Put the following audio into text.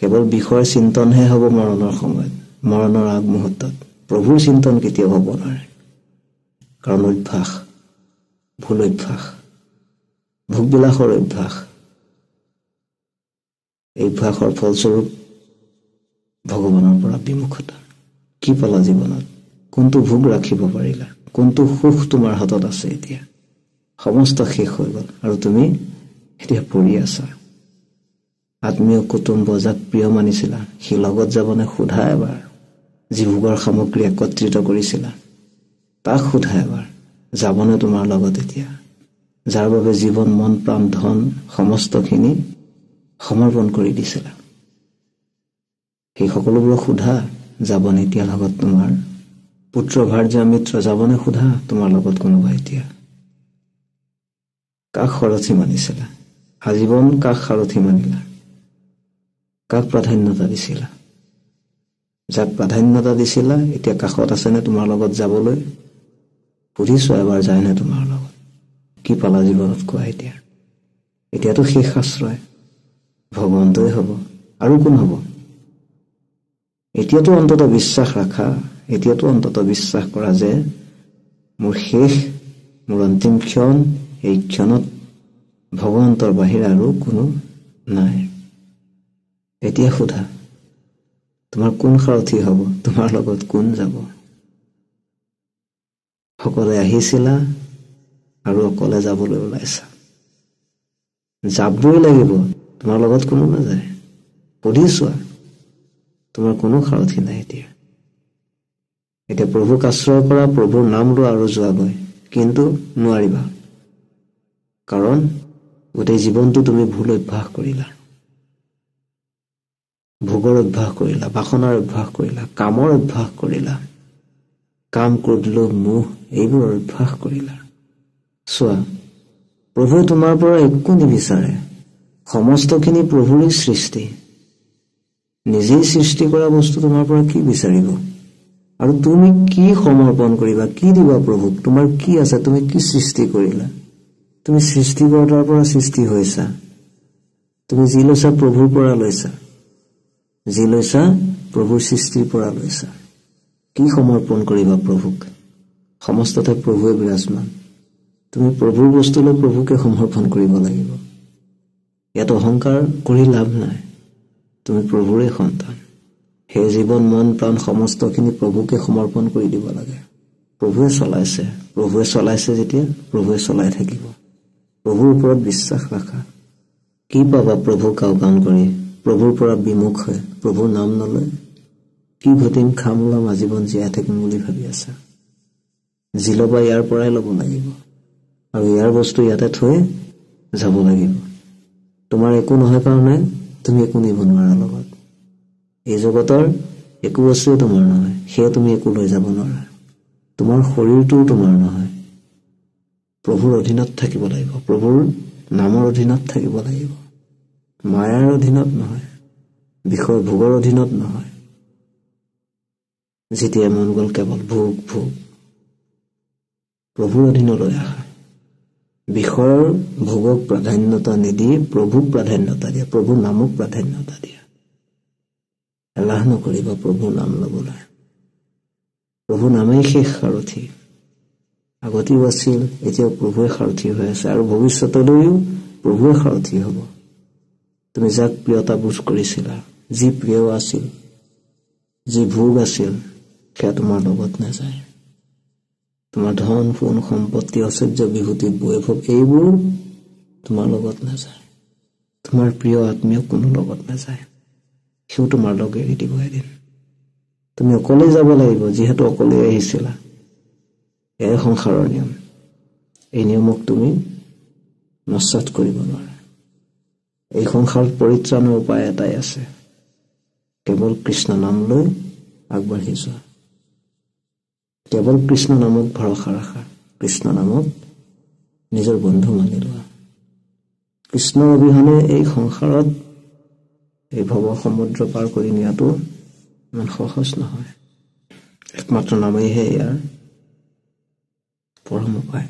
কেৱল বিষয়ৰ চিন্তনহে হ'ব মৰণৰ সময়ত, মৰণৰ আগমুহূৰ্তত। প্ৰভুৰ চিন্তন কেতিয়াও হ'ব নোৱাৰে। কাৰণ অভ্যাস, ভুল অভ্যাস, ভোগবিলাসৰ অভ্যাস। এই অভ্যাসৰ ফলস্বৰূপ ভগৱানৰ পৰা বিমুখতা। কি পালা জীৱনত? কোনটো ভোগ ৰাখিব পাৰিলা? কোনটো সুখ তোমাৰ হাতত আছে এতিয়া? সমস্ত শেষ হৈ গ'ল আৰু তুমি এতিয়া পৰি আছা। আত্মীয় কুটুম্ব যাক প্ৰিয় মানিছিলা, সি লগত যাবনে সোধা এবাৰ। যি ভোগৰ সামগ্ৰী একত্ৰিত কৰিছিলা, তাক সোধা এবাৰ, যাবনে তোমাৰ লগত এতিয়া? যাৰ বাবে জীৱন, মন, প্ৰাণ, ধন সমস্তখিনি সমৰ্পণ কৰি দিছিলা, সেই সকলোবোৰক সোধা, যাবনে এতিয়া লগত তোমাৰ? পুত্ৰ, ভাৰ্যা, মিত্ৰ যাবনে সোধা তোমাৰ লগত কোনোবা এতিয়া? কাক সাৰথি মানিছিলা? আজীৱন কাক সাৰথি মানিলা? কাক প্ৰাধান্যতা দিছিলা? যাক প্ৰাধান্যতা দিছিলা, এতিয়া কাষত আছেনে তোমাৰ লগত যাবলৈ? সুধিছো এবাৰ, যায়নে তোমাৰ লগত? কি পালা জীৱনত কোৱা এতিয়া? এতিয়াতো শেষ আশ্ৰয় ভগৱন্তই হ'ব, আৰু কোন হ'ব? এতিয়াতো অন্তত বিশ্বাস ৰাখা, এতিয়াতো অন্তত বিশ্বাস কৰা যে মোৰ শেষ, মোৰ অন্তিম ক্ষণ, এই ক্ষণত ভগৱন্তৰ বাহিৰে আৰু কোনো নাই। এতিয়া সোধা, তোমাৰ কোন সাৰথি হ'ব? তোমাৰ লগত কোন যাব? সকলে আহিছিলা আৰু অকলে যাবলৈ ওলাইছা। যাবই লাগিব, তোমাৰ লগত কোনো নাযায়। সুধি চোৱা, তোমাৰ কোনো সাৰথি নাই এতিয়া। এতিয়া প্ৰভুক আশ্ৰয় কৰা, প্ৰভুৰ নাম লোৱা আৰু যোৱাগৈ, কিন্তু নোৱাৰিবা। কাৰণ গোটেই জীৱনটো তুমি ভুল অভ্যাস কৰিলা, ভোগৰ অভ্যাস কৰিলা, বাসনাৰ অভ্যাস কৰিলা, কামৰ অভ্যাস কৰিলা, কাম, ক্ৰোধ, লোভ, মোহ এইবোৰৰ অভ্যাস কৰিলা। চোৱা, প্ৰভুৱে তোমাৰ পৰা একো নিবিচাৰে। সমস্তখিনি প্ৰভুৰেই সৃষ্টি। নিজেই সৃষ্টি কৰা বস্তু তোমাৰ পৰা কি বিচাৰিব? আৰু তুমি কি সমৰ্পণ কৰিবা, কি দিবা প্ৰভুক? তোমাৰ কি আছে? তুমি কি সৃষ্টি কৰিলা? তুমি সৃষ্টিকৰ্তাৰ পৰা সৃষ্টি হৈছা। তুমি যি লৈছা প্ৰভুৰ পৰা লৈছা, যি লৈছা প্ৰভুৰ সৃষ্টিৰ পৰা লৈছা। কি সমৰ্পণ কৰিবা প্ৰভুক? সমস্ততে প্ৰভুৱে বিৰাজমান। তুমি প্ৰভুৰ বস্তুলৈ প্ৰভুকে সমৰ্পণ কৰিব লাগিব। ইয়াত অহংকাৰ কৰি লাভ নাই। তুমি প্ৰভুৰে সন্তান। সেই জীৱন, মন, প্ৰাণ সমস্তখিনি প্ৰভুকে সমৰ্পণ কৰি দিব লাগে। প্ৰভুৱে চলাইছে, প্ৰভুৱে চলাইছে যেতিয়া প্ৰভুৱে চলাই থাকিব। প্ৰভুৰ ওপৰত বিশ্বাস ৰাখা। কি পাবা প্ৰভুক আওকাণ কৰি, প্ৰভুৰ পৰা বিমুখ হৈ প্ৰভুৰ নাম নলয়? কি ঘটিম, খাম, ল'ম, আজীৱন জীয়াই থাকিম বুলি ভাবি আছা? যি ল'বা ইয়াৰ পৰাই ল'ব লাগিব আৰু ইয়াৰ বস্তু ইয়াতে থৈ যাব লাগিব। তোমাৰ একো নহয় কাৰণে তুমি একো নিব নোৱাৰা লগত। এই জগতৰ একো বস্তুৱে তোমাৰ নহয়, সেয়ে তুমি একো লৈ যাব নোৱাৰা। তোমাৰ শৰীৰটোও তোমাৰ নহয়। প্ৰভুৰ অধীনত থাকিব লাগিব, প্ৰভুৰ নামৰ অধীনত থাকিব লাগিব, মায়াৰ অধীনত নহয়, বিষয় ভোগৰ অধীনত নহয়। যেতিয়াই মন গ'ল কেৱল ভোগ ভোগ, প্ৰভুৰ অধীনলৈ আহা। বিষয়ৰ ভোগক প্ৰাধান্যতা নিদি প্ৰভুক প্ৰাধান্যতা দিয়া, প্ৰভুৰ নামক প্ৰাধান্যতা দিয়া। এলাহ নকৰিবা প্ৰভুৰ নাম ল'বলৈ। প্ৰভুৰ নামেই শেষ সাৰথি। আগতেও আছিল, এতিয়াও প্ৰভুৱে সাৰথি হৈ আছে আৰু ভৱিষ্যতলৈও প্ৰভুৱে সাৰথি হ'ব। তুমি যাক প্ৰিয়তা বোধ কৰিছিলা, যি প্ৰিয় আছিল, যি ভোগ আছিল, সেয়া তোমাৰ লগত নাযায়। তোমাৰ ধন, সোণ, সম্পত্তি, ঐশ্বৰ্য, বিভূতি, বৈভৱ এইবোৰ তোমাৰ লগত নাযায়। তোমাৰ প্ৰিয় আত্মীয় কোনো লগত নাযায়, সিও তোমাৰ লগ এৰি দিব এদিন। তুমি অকলেই যাব লাগিব, যিহেতু অকলেই আহিছিলা। এয়াই সংসাৰৰ নিয়ম। এই নিয়মক তুমি নস্যাৎ কৰিব নোৱাৰা। এই সংসাৰত পৰিত্ৰাণৰ উপায় এটাই আছে, কেৱল কৃষ্ণ নাম লৈ আগবাঢ়ি যোৱা। কেৱল কৃষ্ণ নামক ভৰসা ৰাখা, কৃষ্ণ নামক নিজৰ বন্ধু মানি লোৱা। কৃষ্ণৰ অবিহনে এই সংসাৰত এই ভৱ সমুদ্ৰ পাৰ কৰি নিয়াটো ইমান সহজ নহয়। একমাত্ৰ নামেইহে ইয়াৰ পৰম উপায়।